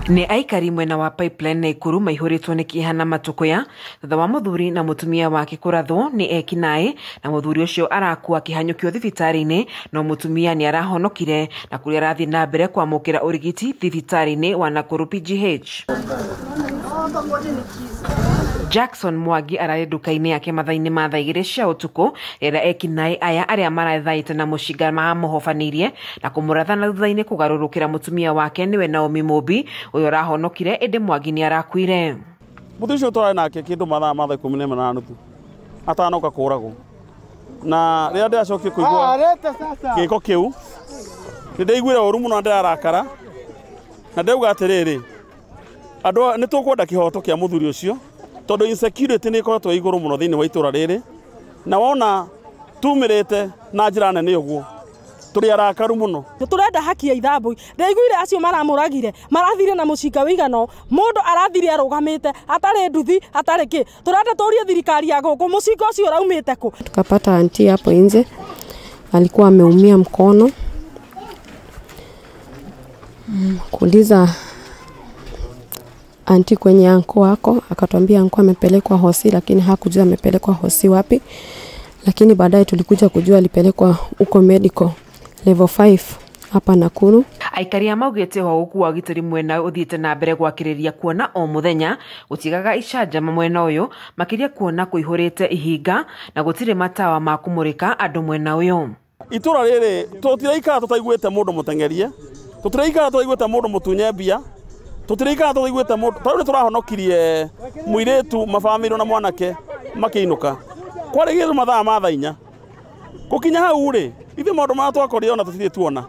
Nĩ aikari mwena wa Pipeline Naikuru maihũrĩtwo nĩ kĩeha na matũkũya thutha wa mũthuri na mũtumia wake kũrathwo nĩ ekinaĩ na mũthuri ũcio arakua akĩhanyũkio thibitarĩ-inĩ no mũtumia nĩ arahonokire na kũrĩa arathiĩ na mbere kwamũkĩra ũrigiti thibitarĩ-inĩ wa Nakuru PGH. Jackson Mwangi ararĩ nduka-inĩ yake mathaa-inĩ ma thaa 2 cia ũtukũ rĩrĩa ekinaĩ aya arĩa marathaĩte na mũcinga mamũhobanĩirie na kũmũratha na thutha-inĩ kũgarũrũkĩra mũtumia wake nĩwe Naomi Mũmbi ũyũ ũrahonokire ĩndĩ Mwangi nĩ arakuire. Mũthuri ũcio twarĩ nake kĩndũ mathaa ma thaa 14 na nuthu atanoka kũragwo na rĩrĩa ndĩracokire kũigua gĩko kĩu nĩ ndaiguire ũru mũno na ndĩrarakara na ndauga atĩrĩrĩ andũ nĩ tũkwenda kĩhoto kĩa mũthuri ũcio tondũ insecurity nĩ ĩkoretwo igũrũ mũno thĩinĩ wa itũra rĩrĩ na wona tumĩrĩte na njĩra nene ũguo tũrĩ arakaru mũno. Tũrenda haki ya Ithambui. Ndaiguire acio maramũragire marathire na mũcinga wĩigana mũndũ arathire arũgamĩte atarĩ nduthi atarĩ kĩ. Tũrenda tũrie thirikari ya gũkũ mũcinga ũcio ũraumĩte kũ. Tukapata anti hapo nje alikuwa ameumia mkono, kuuliza anti kwenye anko wako, akatwambia anko amepelekwa hosi, lakini hakujua amepelekwa hosi wapi, lakini baadaye tulikuja kujua alipelekwa huko medical level 5 hapa Nakuru. Aikari a maugĩte ho ũku wa ũgitĩri mwena ũthiĩte na mbere gwakĩrĩria kuona o mũthenya gũtigaga icanjama mwena ũyũ makĩria kuona kũihũrĩte ihinga na gũtirĩ matawa ma kũmũrĩka andũ mwena ũyũ. Itũra rĩrĩ tũtiraikara tũtaiguĩte mũndũ mũteng'erie, tũtiraikara tũtaiguĩte mũndũ mũtunye mbia, tũtiraikara tũtaiguĩte mũndũ tondũ nĩ tũrahonokirie mũirĩtu mabamĩrĩ na mwanake makĩinũka kwarĩ gĩthũ mathaa ma thaa 4 gũkinya hau rĩ ithuĩ maũndũ marĩa twakorire ona tũtirĩ tuona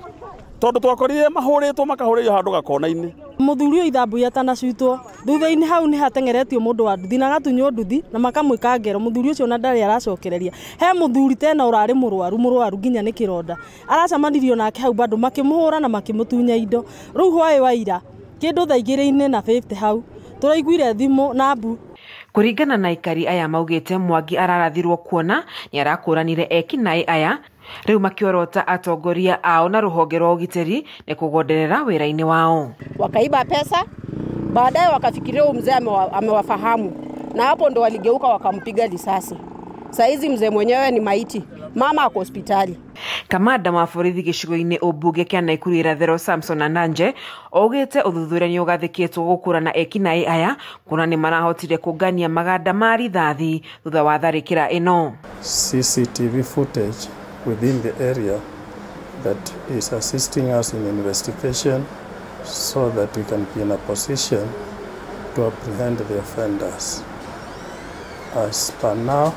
tondũ twakorire mahũrĩtwo makahũrĩrio handũ gakona-inĩ. Mũthuri ũyũ Ithambui atanacutwo thutha-inĩ hau nĩ hateng'eretio mũndũ wa nduthi na agatunywo nduthi na makamwĩka ngero. Mũthuri ũcio ona ndarĩ aracokereria. He mũthuri tena ũrarĩ mũrwaru nginya nĩ kĩronda aracemanirio nake hau bado makĩmũhũra na makĩmũtunya indo. Rĩu hwaĩ wa ira kĩndũ thaa 2:50 hau tũraiguire thimũ na mbu. Kũringana na aikari aya maugĩte Mwangi ararathirwo kuona nĩ arakũranire ekinaĩ aya rĩu makĩorota atongoria ao na rũhonge rwa ũgitĩri nĩ kũgonderera wĩra-inĩ wao. Wakaiba pesa, baadaye wakafikiria huyu mzee amewafahamu na hapo ndo waligeuka wakampiga risasi. Saizi mzee mwenyewe ni maiti, mama ako hospitali. Kamanda wa borithi gĩcigo-inĩ ũmbunge kĩa Naikuru Irathĩro Samson Andanje augĩte ũthuthuria nĩ ũgathĩkĩtwo gũkũrana ekinaĩ aya kuona nĩ marahotire kũngania maganda ma rithathi thutha wa tharĩkĩra ĩno. CCTV footage within the area that is assisting us in investigation so that we can be in a position to apprehend the offenders. As per now,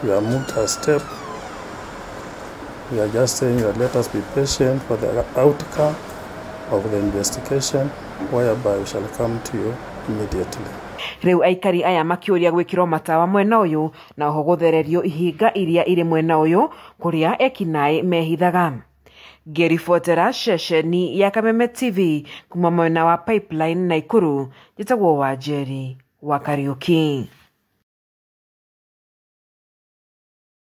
we have moved a step. We are just saying that let us be patient for the outcome of the investigation, whereby we shall come to you immediately. Rĩu aikari aya makĩũria gwĩkĩrwo matawa mwena ũyũ na oho gũthererio ihinga iria irĩ mwena ũyũ kũrĩa ekinaĩ mehithaga. Ngĩribotera ceceni ya Kameme TV kuma mwena wa Pipeline Naikuru, njĩtagwo Wanjeri wa Kariũki.